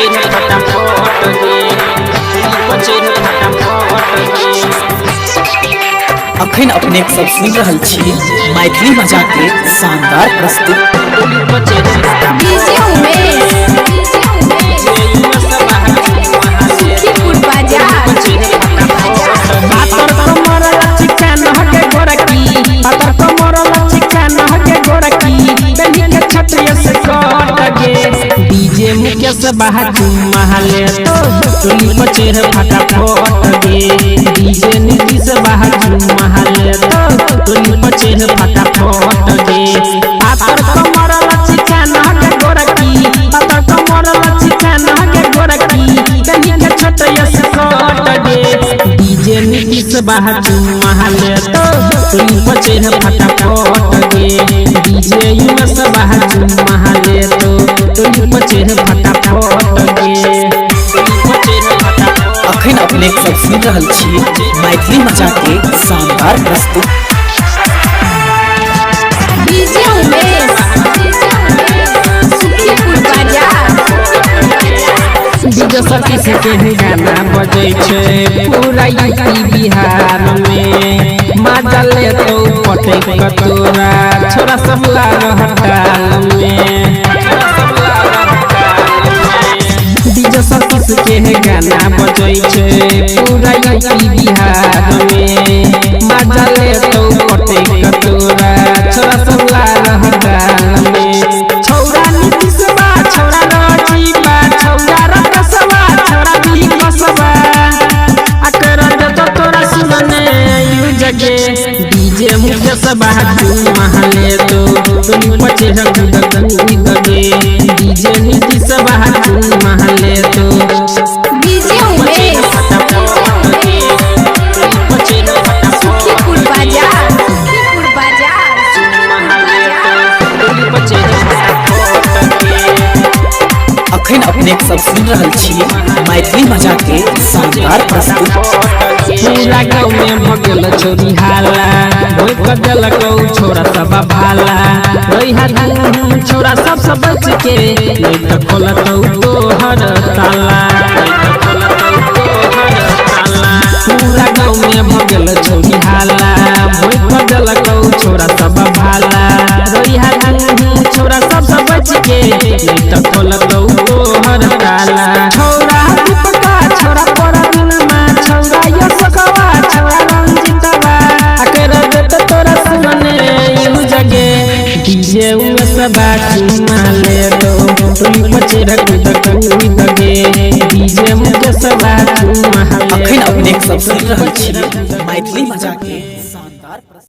पचेर फटाफट गे, टोली पचेर फटाफट गे। अखन अपने सब सुनि रहल छी मैथिली मजा के शानदार प्रस्तुति। टोली पचेर डीजे उमेश, सुखीपुर बाजार। पातर कमर लचिका नहके गोरकी, पातर कमर लचिका नहके गोरकी, बेनी के छत्रिय से कट गे। डीजे मुकेश बहाचू महाले तो टोली पचेर फटाफट गे। डीजे नीतीश बहाचू महाले तो टोली पचेर फटाफट गे। पातर कमर लचिका नहके गोरकी, पातर कमर लचिका नहके गोरकी, बेनी के छत्रिय से कट गे। डीजे नीतीश बहाचू महाले तो टोली पचेर फटाफट गे। डीजे यूएस बहाचू महाले तो टोली पचेर फटाफट गे। टोली पचेर फटाफट। अखन अपने सब सुनि रहल छी मैथिली मजा के शानदार प्रस्तुति। डीजे उमेश, सुखीपुर बाजार। डीजे सतीश के गाना बजै छै पूरा यूपी बिहार में। मजा ले तो पटे कतोरा छोरा सब लाल हटाल में। छोरा सब लाल हटाल में। डीजे सतीश के गाना बजै छै पूरा यूपी बिहार में। मजा ले तो पटे कतोरा छोरा सब लाल हटाल में। छौरा नीतीश बा, छौरा राजीव बा, छौरा रकसबा, छौरा विकसबा, अकर जत तोरा सुनने you जगे। डीजे मुकेश बहादुर महले तो टोली पचेर कूद गे। डीजे नीतीश बहादुर महले तो डीजे उमेश, सुखीपुर बाजार, सुखीपुर बाजार, सुखीपुर बाजार। अखन अपने सब सुनि रहल छी मैथिली मजा के शानदार प्रस्तुति। पूरा गाँव में भगल छोरी हाला, होई कदल कौ छोरा सब भाला। रही धूम छोरा सब सब बच के, नहीं तो खोलत तोहर ताला, नहीं तो खोलत तोहर ताला। पूरा गाँव में भगल छोरी हाला, होई कदल कौ छोरा सब भाला। रही धूम छोरा सब सब बच के, नहीं तो खोलत तोहर ताला। छोरा दीपका, छोरा परवीनमा, छोरा यशोकवा, छोरा रंजितवा, अकर देत तोरा सुनने you जगे। डीजे उमेश बाटू माले तो टोली पचेर कूद कूद गे। डीजे मुकेश बाटू माले। अखन अपने सब सुनि रहल छी मैथिली मजा के